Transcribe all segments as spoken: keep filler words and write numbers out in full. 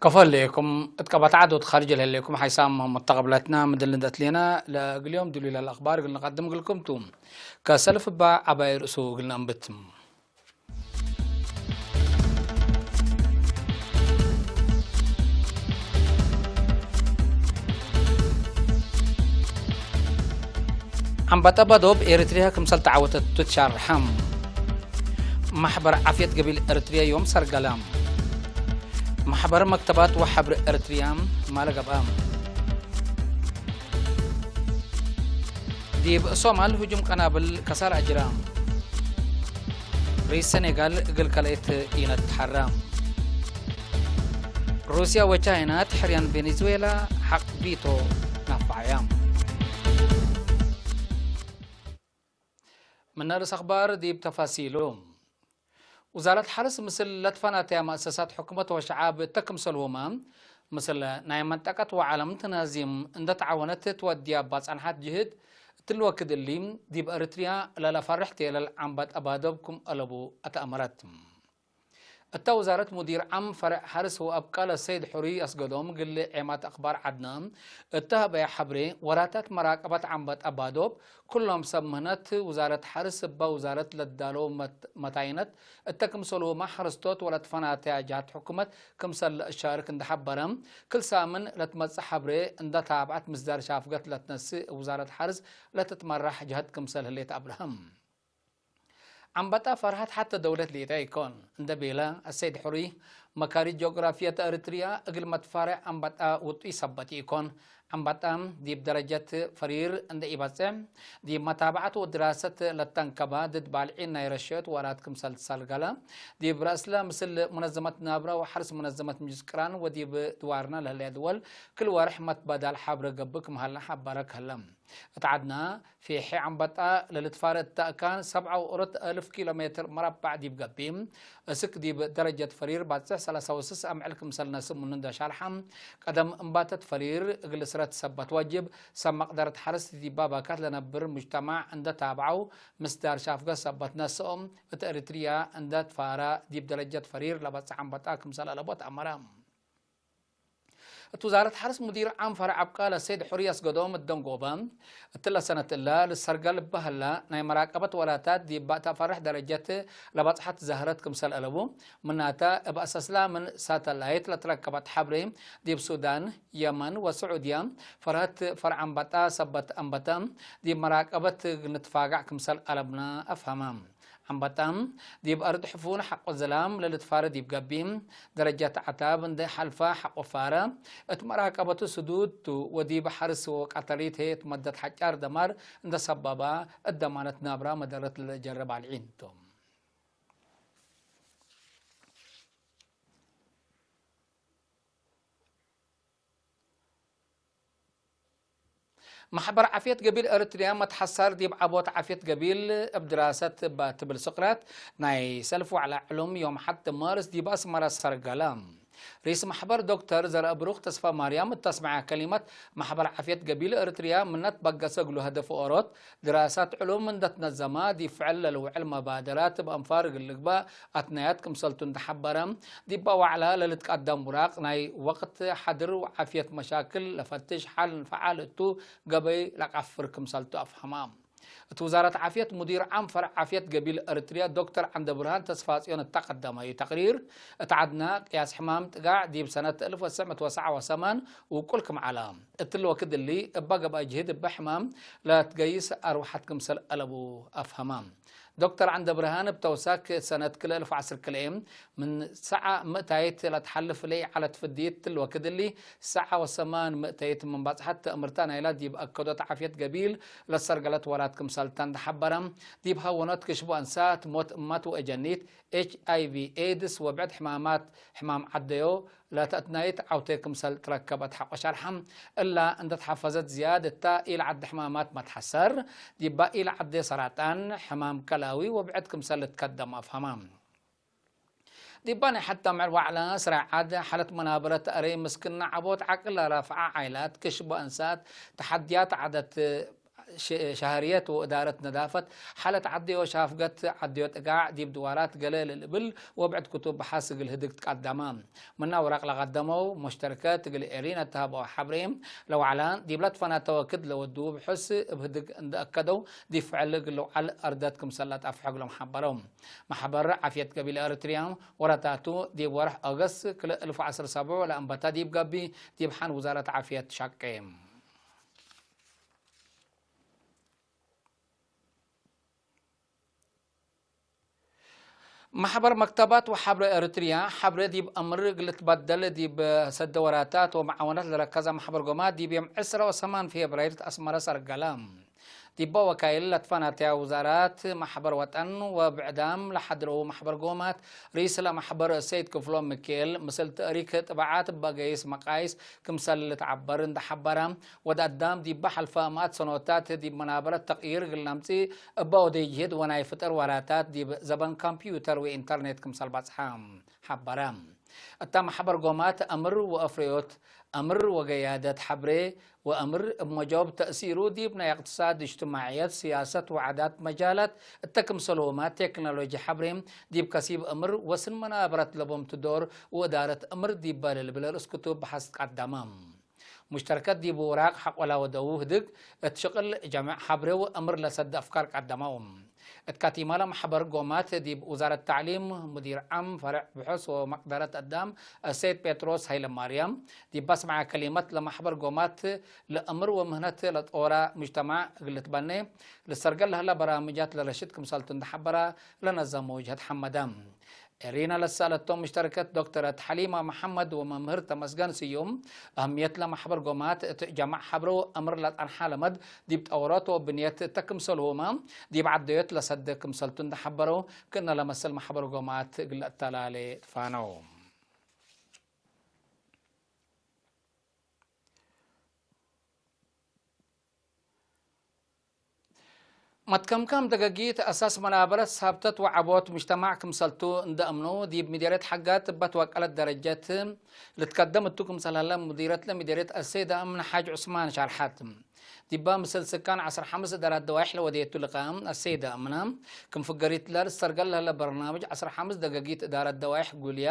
ከፎ ህሌኩም፣ እት ቀበት ዐድ ወእት ካርጅ ለህሌኩም ሓይሳም መተቀብለትና፣ ምድል እንዴ አትሌና፣ ለእግል ዮም ድሉይ ለለአክባር እግል ንቀድም እግልኩም ቱ። ከሰልፍ እባ ዐባይ ርእሱ እግል ነአንብት። ዐንበጣ ባዶብ ኤሪትርያ ክምሰል ተዓወተት ትትሻርሐ። ማሕበር ዓፍየት ገቢል ኤሪትርያ ዮም ሰርገለ። ማሕበር መክተባት ወሐብር ኤሪትርያ ማለ ገብአ። ዲብ ሶማል ህጁም ቀናብል ከሳር አጅራ። ርኢስ ሰኔጋል እግል ከልአይት ኢነትሐረ። ሩስያ ወቻይና ትሕርያን ቬኔዙዌላ ሐቅ ቪቶ ናፋዓያ። ምነ ርእስ አኽባር ዲብ ተፋሲሉ። ውዛረት ሐርስ ምስል ለትፈናተያ መአሰሳት ሕኩመት ወሸዓብ እተ ክምሰልሁመ፣ ምስል ናይ መንጠቀት ወዓለም ተናዚም እንደ ተዓወነት ትወድያ እባ ጸንሐት ጅህድ፣ እትሊ ወክድ እሊ፣ ዲብ ኤሪትርያ ለለፈርሕ ቴለል ዐንበጣ ባዶብ ክም አለቡ አተአመረት። እተ ውዛረት ሙዲር ዓም ፈርዕ ሐርስ ወአብቃለ ሰይድ ሑሪ አስገዶም እግል ዔማት አክባር ዐድነ እተ ሀበየ ሐብሬ፣ ወራታት መራቀበት ዐንበጣ ባዶብ፣ ክሎም ሰብ ምህነት ውዛረት ሐርስ እበ ውዛረት ለትዳሎ መት-፣ መታይነት እተ ክምሰልሁመ ሐረስቶት ወለትፈናተያ ጀሃት ሕኩመት ክምሰል ለእሻርክ እንደ ሐበረ፣ ክል ሳምን ለትመጽእ ሐብሬ እንደ ታብዐት ምስዳር ሻፍገት ለትነስእ ውዛረት ሐርስ ለትትመራሕ ጀሀት ክምሰል ህሌት አብርሀም። ዐንበጣ ፈርሀት ሐተ ደውለት ሌጠ ኢኮን፣ እንደ ቤለ አሰይድ ሑሪ፣ መካሪት ጂኦግራፍየት ኤሪትርያ እግል መትፋሬዕ ዐንበጣ ውጡይ ሰበት ኢኮን። ዐንበጣ ዲብ ደረጀት ፈሪር እንደ ኢበጽሕ፣ ዲብ መታብዐት ወድራሰት ለተንከበ ድድ ባልዒን ናይ ረሽዮት ወራት ክምሰል ትሰርገለ፣ ዲብ ረአስለ ምስል ሙነዘመት ናብረ ወሐርስ ሙነዘመት ምጅልስ ቅራን ወዲብ ድዋርነ ለህለየ ድወል ክል ወርሕ መትበዳል ሐብረ ገብእ ክም ሀለ ሐበረ ከለ። እት ዐድነ፣ ፌሔ ዐንበጣ ለልትፋረ እተ አካን ሰብዓ ወኦሮት አልፍ ኪሎ ሜትር መረባዕ ዲብ ገብእ፣ እስክ ዲብ ደረጀት ፈሪር ባጽሕ ሰላሳ ወስስ አምዕል ክምሰል ነስእ ምኑ እንደ ሻልሐ፣ ቀደም እምባተት ፈሪር እግል ስረት ሰበት ወጅብ፣ ሰብ መቅደረት ሐርስ ዲብ ባካት ለነብር ሙጅተማዕ እንደ ታብዐው፣ ምስዳር ሻፍገ ሰበት ነስኦም፣ እት ኤሪትርያ እንደ ትፋረ ዲብ ደረጀት ፈሪር ለበጽሕ ዐንበጣ ክምሰል አለቦ ተአመረ። እት ውዛረት ሐርስ ሙዲር ዓም ፈርዕ አብቃለ ሰይድ ሑሪ አስገዶም እት ደንጎበ፣ እትለ ሰነት እለ ልሰርገል እበ ህለ ናይ መራቀበት ወራታት ዲብ ባእተ ፈርሕ ደረጀት ለበጽሐት ዛህረት ክምሰል አለቡ፣ ምናተ እብ አሰስላ ምን ሳተላይት ለትረከበት ሐብሬ ዲብ ሱዳን፣ የመን ወስዑድያ ፈርሀት ፈርዕ አንበጣ ሰበት አንበተ ዲብ መራቀበት እግል ንትፋጋዕ ክምሰል አለብነ አፍሀመ። አንበጣ ዲብ አርድ ሕፉን ሐቆ ዝላም ለልትፋረ ዲብ ገብእ፣ ደረጀት ዐታብ እንዴ ሐልፈ ሐቆ ፋረ እት መራቀበቱ ስዱድ ቱ፣ ወዲብ ሐርስ ወቀተሊት ህይ እት መደት ሐጫር ደማር እንዴ ሰበበ፣ እት ደማነት ናብራ መደረት ለጀረ ባልዒን ቱ። መሕበር ዓፍየት ገቢል ኤረትርያ መትሐሰር ዲብ ዐቦት ዓፍየት ገቢል እብ ድራሰት እበ ትብል ስቅረት፣ ናይ ሰልፍ ወዕለ ዕሉም ዮም ሐድ ማርስ ዲብ አስመረ ሰርገለ። ርኢስ መሕበር ዶክተር ዘርአብሩክ ተስፋማርያም እት አስመዐ ከሊመት፣ መሕበር ዓፍየት ገቢል ኤረትርያ ምነ ትበገሰ እግሉ ሀደፍ ኦሮት ድራሰት ዕሉም እንደ ትነዘመ፣ ዲብ ፍዕል ለልውዕል መባደራት እብ አንፋር እግል ልግበእ አትናያት ክምሰልቱ እንደ ሐበረ፣ ዲበ ወዕለ ለልትቀደም ውራቅ ናይ ወቅት ሐድር ወዓፍየት መሻክል ለፈትሽ ሐል ፈዓል እቱ ገበይ ለቀፍር ክምሰልቱ አፍሀመ። እት ውዛረት ዓፍየት ሙዲር ዓም ፈርዕ ዓፍየት ገቢል ኤረትርያ ዶክተር ዐንደብርሃን ተስፋጽዮን እተ ቀደመዩ ተቅሪር፣ እት ዐድነ ቅያስ ሕማም ጥጋዕ ዲብ ሰነት አልፍ ወትሰዕ ምእት ወሰብዓ ወሰማን ውቁል ክም ዐለ። እትሊ ወክድ እሊ፣ እበ ገብአ ጅህድ እበ ሕማም ለትገይስ አርወሐት ክምሰል አለቡ አፍሀመ። ዶክተር ዐንደብርሃን እብ ተውሳክ፣ ሰነት ክልኤ አልፍ ወዐስር ክልኤ ምን ሰዓ ምእታይት ለትሐልፍ ለኢዐለት ፍድይት እትሊ ወክድ እሊ፣ ሰዓ ወሰማን ምእታይት ምን ባጽሐት ተእምርታ ናይላ ዲብ አከዶት ዓፍየት ገቢል ለሰርገለት ወራት ክምሰልታ እንደ ሐበረ፣ ዲብ ሀወኖት ክሽቦ አንሳት፣ ሞት እማት ወእጀኒት፣ ኤች አይ ቪ ኤድስ ወብዕድ ሕማማት፣ ሕማም ዐደዮ፣ ለተአትናይት ዐውቴ ክምሰል ትረከበት ሐቆ ሸርሐ፣ እላ እንደ ተሐፈዘት ዝያድ እተ ኢለዐዴ ሕማማት መትሐሰር፣ ዲባ ኢለዐዴ ሰራጣን፣ ሕማም ከላዊ ወብዕድ ክምሰል ልትከደም አፍሀመ። ዲባ ናይ ሐቲ አምዕል ወዕለ ስራይ ዐድ፣ ሓለት መናበረት ተአሬ ምስክነ ዐቦት ዐቅል ለራፍዐ ዓይላት፣ ክሽቦ እንሳት፣ ተሐድያት ዐደት፣ ሸ-፣ ሸህርየት ወእዳረት ነዳፈት፣ ሓለት ዐድዮ ሻፍገት ዐድዮ ጥጋዕ ዲብ ድዋራት ገሌ ለልብል ወብዕድ ክቱብ በሐስ እግል ህድግ ትቀደመ። ምነ አውራቅ ለቀደመው ሙሽተርከት እግል ኤሪና ተሀበው ሐብሬ፣ ለወዕላ ዲብለ ትፈናተ ወክድ ለወዱ ብሑስ እብ ህድግ እንደ አከደው፣ ዲብ ፍዕል እግል ለውዓል አርደት ክምሰል ለጠፍሐ እግሎም ሐበረው። መሕበር ዓፍየት ገቢል ኤረትርያ ወራታቱ ዲብ ወርሕ ኦገስት ክልኤ እልፍ ወዐስር ሰብዑ ለአንበተ ዲብ ገቢ ዲብ ሐን ውዛረት ዓፍየት ሻቄ። መሕበር መክተባት ወሐብሬ ኤረትርያ፣ ሐብሬ ዲብ አምር እግል ልትበደል ዲብ ሰደ ወራታት ወመዓወነት ለረከዘ መሕበር ጎማት፣ ዲብ ዮም ዕስራ ወሰማን ፌብራይር አስመረ ሰርገለ። ዲበ ወካይል ለትፈናተያ ውዛራት መሕበር ወጠን ወብዕዳም ለሐድረው መሕበር ጎማት፣ ርኢስ ለመሕበር ሰይድ ክፍሎም ሚካኤል፣ ምስል ተእሪክ ጥበዓት እበ ገይስ መቃይስ ክምሰል ልትዐበር እንደ ሐበረ፣ ወድ አዳም ዲበ ሐልፈ መአት ሰኖታት ዲብ መናበረት ተቅይር እግል ነምጽእ እበ ወደይ ጅህድ ወናይ ፍጠር ወራታት ዲብ ዘበን ኮምፕዩተር ወኢንተርኔት ክምሰል በጽሐ ሐበረ። እተ መሕበር ጎማት አምር ወአፍረዮት፣ አምር ወገያደት ሐብሬ ወአምር እብ መጃወብ ተእሲሩ ዲብ ናይ እቅትሳድ፣ እጅትማዕየት፣ ስያሰት ወዓዳት መጃላት እተ ክምሰልሁመ ቴክኖሎጂ ሐብሬ ዲብ ከሲብ አምር ወስን መናበረት ለቦም ትዶር ወእዳረት አምር ዲበ ለልብል ርእስ ክቱብ በሐስ ቀደመ። ሙሽተርከት ዲብ ውራቅ ሐቆላ ወደዉ ህድግ እት ሽቅል ጀመዕ ሐብሬ ወአምር ለሰደ አፍካር ቀደመው። እት ካቲማለ መሕበር ጎማት ዲብ ውዛረት ተዕሊም ሙዲር ዓም ፈርዕ ብሑስ ወመቅደረት አዳም አሰይድ ጴጥሮስ ሀይለማርያም ዲብ አስመዐ ከሊመት፣ ለመሕበር ጎማት ለአምር ወምህነት ለጦራ ሙጅተማዕ እግል ልትበኔ ልሰርገል ለህለ በራምጃት ለረሽድ ክምሰልቱ እንደ ሐበረ ለነዘመው ጅህድ ሐመደ። ኤሪና ለሰአለቶም ሙሽተርከት ዶክተረት ሐሊማ መሐመድ ወመምህር ተመስገን ስዩም፣ አህምየት ለመሕበር ጎማት እት ጀማዕ ሐብሮ አምር ለጠንሐ ለመድ ዲብ ጠውሮት ወብንየት እተ ክምሰልሁመ ዲብ ዐደዮት ለሰደ ክምሰልቱ እንደ ሐበረው፣ ክእነ ለመሰል መሕበር ጎማት እግል ለአተላሌ ትፋነው። መትከምካም ደገጊት አሳስ መናበረት ሳብተት ወዐቦት ሙጅተማዕ ክምሰልቱ እንደ አምኑ፣ ዲብ ሚደርየት ሐጋት እበ ትወቀለት ደረጀት ልትከደም እቱ ክምሰል ሀለ ሙዲረት ለሚደርየት አሰይደ አምን ሓጅ ዑስማን ሻርሐት። ዲባ ምስል ስካን ዐስር ሐምስ እዳራት ደዋይሕ ለወዴቱ ልቃም አሰይደ አምና፣ ክም ፍገሪት ለልሰርገል ለህለ በርናምጅ ዐስር ሐምስ ደገጊት እዳረት ደዋይሕ ጉልያ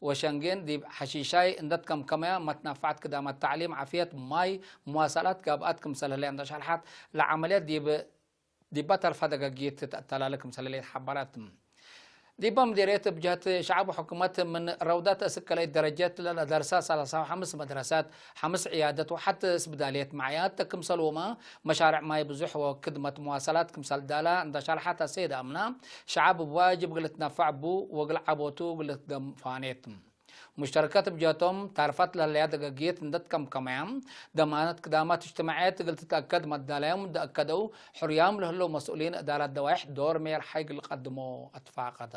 ወሸንጌን ዲብ ሐሺሻይ እንደ ትከምከመያ መትናፋዕት ክዳማት ተዕሊም፣ ዓፍየት፣ ማይ፣ መዋሰላት ጋብአት ክምሰል ህለ እንደ ሸርሐት፣ ለዐመልየት ዲብ ዲባ ተርፋ ደገጊት ተአተላለ ክምሰለ ሌት ሐበረት። ዲባ ምዴርየት እብ ጀህት ሸዐብ ወሕኩመት ምን ረውዳት እስክ ከለአይት ደረጀት ለለደርሳ ሰላሳ ወሐምስ መድረሳት፣ ሐምስ ዕያደት ወሐት እስብዳልየት መዕያት ክምሰልሁመ መሻርዕ ማይ ብዙሕ ወክድመት መዋሰላት ክምሰል ዳላ እንደ ሸርሐት አሰይድ አምና፣ ሸዐብ እብ ዋጅብ እግል ልትነፈዕ ቡ ወእግል ዐቦቱ እግል ልትደም ፋኔት። ሙሽተርከት እብ ጀቶም፣ ታርፋት ለህለያ ደገግየት እንደ ትከምከመያም፣ ደማነት ክዳማት እጅትማዕየት እግል ትትአከድ መዳላዮም እንደ አከደው፣ ሕሩያም ለህለው መስኡሊን እዳራት ደዋይሕ ዶር ሜር ሐይ እግል ቀድሞ አትፋቀደ።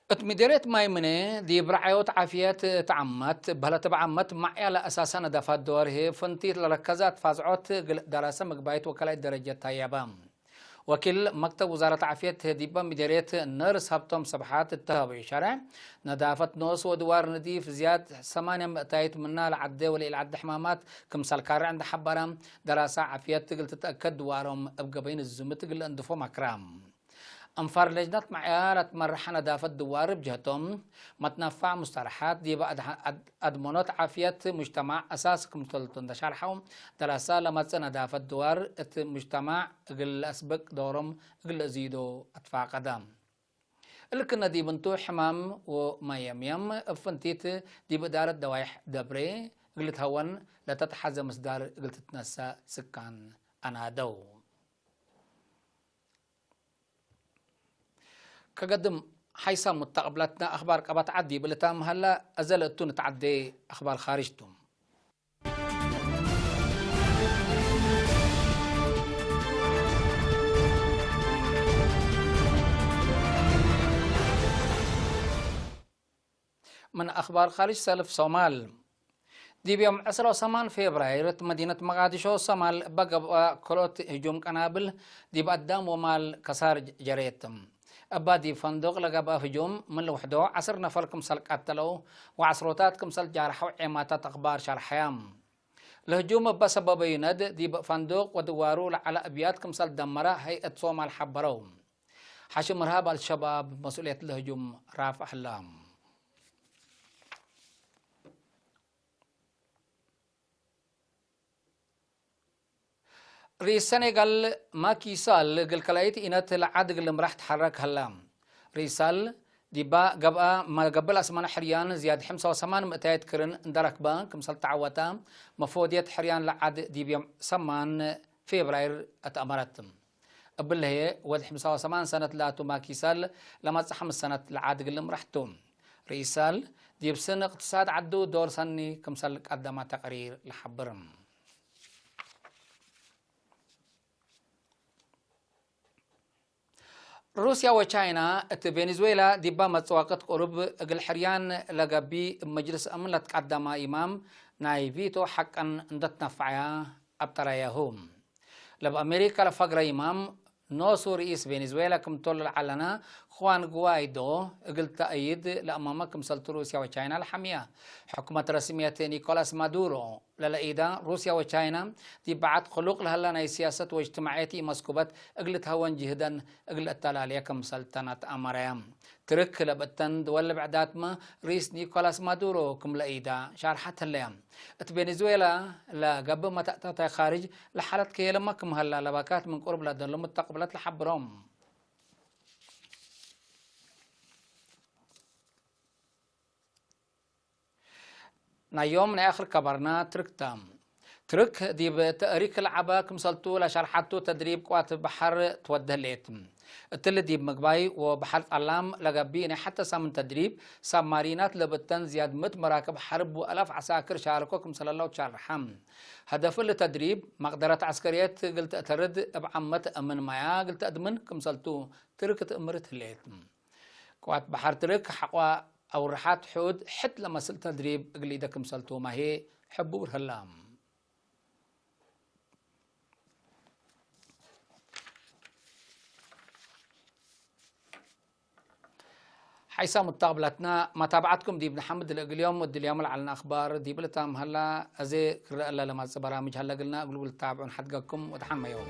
እት ምዴርየት ማይ ምነ፣ ዲብ ረዓዮት ዓፍየት እት ዓመት፣ እብ ሀለት እብ ዓመት ማዕያ ለአሳሰ ነዳፋት ዶር ህይ ፍንቲት ለረከዘ አትፋዝዖት እግል ደራሰ ምግባይት ወከላይት ደረጀት ታየበ። ወኪል መክተብ ውዛረት ዓፍየት ዲበ ምዴርየት ነርስ ሀብቶም ሰብሓት እተ ሀበዩ ሸርሕ፣ ነዳፈት ኖስ ወድዋር ነዲፍ ዝያድ ሰማንያ ምእታይት ምና ለዐደ ወለኢለዐደ ሕማማት ክምሰል ካርዕ እንደ ሐበረ፣ ደራሰ ዓፍየት እግል ትትአከድ ድዋሮም እብ ገበይ ንዝምት እግል ለእንድፎ መክረ። አንፋር ለጅነት መዕያ ለትመረሐ ነዳፈት ድዋር እብ ጀህቶም፣ መትነፋዕ ሙስተረሓት ዲብ አድ-፣ አድ-፣ አድመኖት ዓፍየት ሙጅተማዕ አሳስ ክምሰልቱ እንደ ሸርሐው፣ ደራሰ ለመጽእ ነዳፈት ድዋር እት ሙጅተማዕ እግል ለአስብቅ ዶሮም እግል ለአዚዶ አትፋቀደ። እሊ ክነ ዲብ እንቱ፣ ሕማም ወመየምየም እብ ፍንቲት ዲብ እዳረት ደዋይሕ ደብሬ እግል ልትሀወን ለተትሐዘ ምስዳር እግል ትትነሰእ ስካን አናደው። ከገድም ሐይሳም ሙተቅብለትነ አክባር ቀበት ዐድ ዲብ ልታም ሀለ፣ አዘ ለእቱ ንትዐዴ አክባር ካርጅ ቱ። ምን አክባር ካርጅ ሰልፍ ሶማል። ዲብ ዮም ዕስራ ወሰማን ፌብራይር እት መዲነት መቃዲሾ ሶማል እበ ገብአ ክልኦት ህጁም ቀናብል ዲብ አዳም ወማል ከሳር ጀሬት። እበ ዲብ ፈንዱቅ ለገብአ ህጁም ምን ልውሕዶ ዐስር ነፈር ክምሰል ቀተለው ወዐስሮታት ክምሰል ጃርሐው ዔማታት አክባር ሸርሐየ። ለህጁም እበ ሰበበዩ ነድ ዲብ ፈንዱቅ ወድዋሩ ለዐለ አብያት ክምሰል ደመረ ሀይአት ሶማል ሐበረው። ሐሽም እርሃብ አልሸባብ መስኡልየት ለህጁም ራፍዕ ህለ። ርኢስ ሰኔጋል ማኪ ሳል እግል ካልኣይት ኢነት ለዐድ እግል ልምራሕ ተሐረክ ሀላ። ርኢስ ሳል ዲባ ገብአ መገብእ ለአስመነ ሕርያን ዝያድ ሐምሳ ወሰማን ምእታይት ክርን እንደ ረክበ ክምሰል ተዐወተ፣ መፎድየት ሕርያን ለዐድ ዲብ ዮም ሰማን ፌብራይር አትአመረት። እብለ ህዬ ወድ ሐምሳ ወሰማን ሰነት ላቱ ማኪ ሳል ለመጽእ ሐምስ ሰነት ለዐድ እግል ልምራሕ ቱ። ርኢስ ሳል ዲብ ስን እቅትሳድ ዐዱ ዶር ሰኒ ክምሰል ቀደመ ተቅሪር ለሐብር። ሩስያ ወቻይና እት ቬኔዙዌላ ዲባ መጽእ ወቅት ቅሩብ እግል ሕርያን ለገብእ እብ መጅልስ አምን ለትቀደመ ኢማም ናይ ቪቶ ሐቀን እንደ ትነፈዐያ አብጠረያሁ። ለብ አሜሪካ ለፈግረ ኢማም ኖሱ ርኢስ ቬኔዙዌላ ክምቶል ለዐለነ ኹዋን ጉዋይዶ እግል ተአይድ ለአማመ ክምሰልቱ ሩስያ ወቻይና ለሐምየ። ሕኩመት ረስምየት ኒኮላስ ማዱሮ ለለኢዳ ሩስያ ወቻይና ዲብ በዐድ ክሉቅ ለሀለ ናይ ሲያሰት ወእጅትማዕየት ኢመስኩበት እግል ልትሀወን ጅህደን እግል ልአተላልየ ክምሰል ተነት አመረየ። ትርክ ለብእተን ድወል ብዕዳትመ ርኢስ ኒኮላስ ማዱሮ ክም ለኢዳ ሻርሐት ህለየ። እት ቬኔዙዌላ ለገብእ መተእተታይ ካርጅ ለሓለት ከየለመ ክም ሀላ ለባካት ምን ቅሩብ ለደሉ ምተቅብለት ለሐብሮም። ናይ ዮም ናይ አክር ከበርና ትርክ ተ። ትርክ ዲብ ተእሪክ ለዐበ ክምሰልቱ ለሸርሐቱ ተድሪብ ቅዋት በሐር ትወዴ ህሌት። እትሊ ዲብ ምግባይ ወበሐር ጸላም ለገብእ ናይ ሐተ ሳምን ተድሪብ ሳብማሪናት ለብተን ዝያድ ምእት መራክብ ሐርብ ወአላፍ ዐሳክር ሻርኮ ክምሰለ ለው ትሸርሐ። ሀደፍ እሊ ተድሪብ መቅደረት ዐስከርየት እግል ተአተርድ እብ ዓመት አምን ማያ እግል ተአድምን ክምሰልቱ ትርክ ትእምርት ህሌት። ቅዋት በሐር ትርክ ሐቆ አውርሓት ሑድ ሕድ ለመስል ተድሪብ እግል ኢደ ክምሰልቱ ማሄ ሕቡር ህላ። ሐይሳ ሙተቅብለትና መታብዐትኩም ዲብ ነሐምድ ለእግል ዮም ወእድል ዮም ለዐልነ አክባር ዲብ ልታም ሀላ። አዜ ክረአ ለመጽእ በራምጅ ሀለ እግልና እግሉ ልታብዑን ሐድገኩም ወተሐመየው።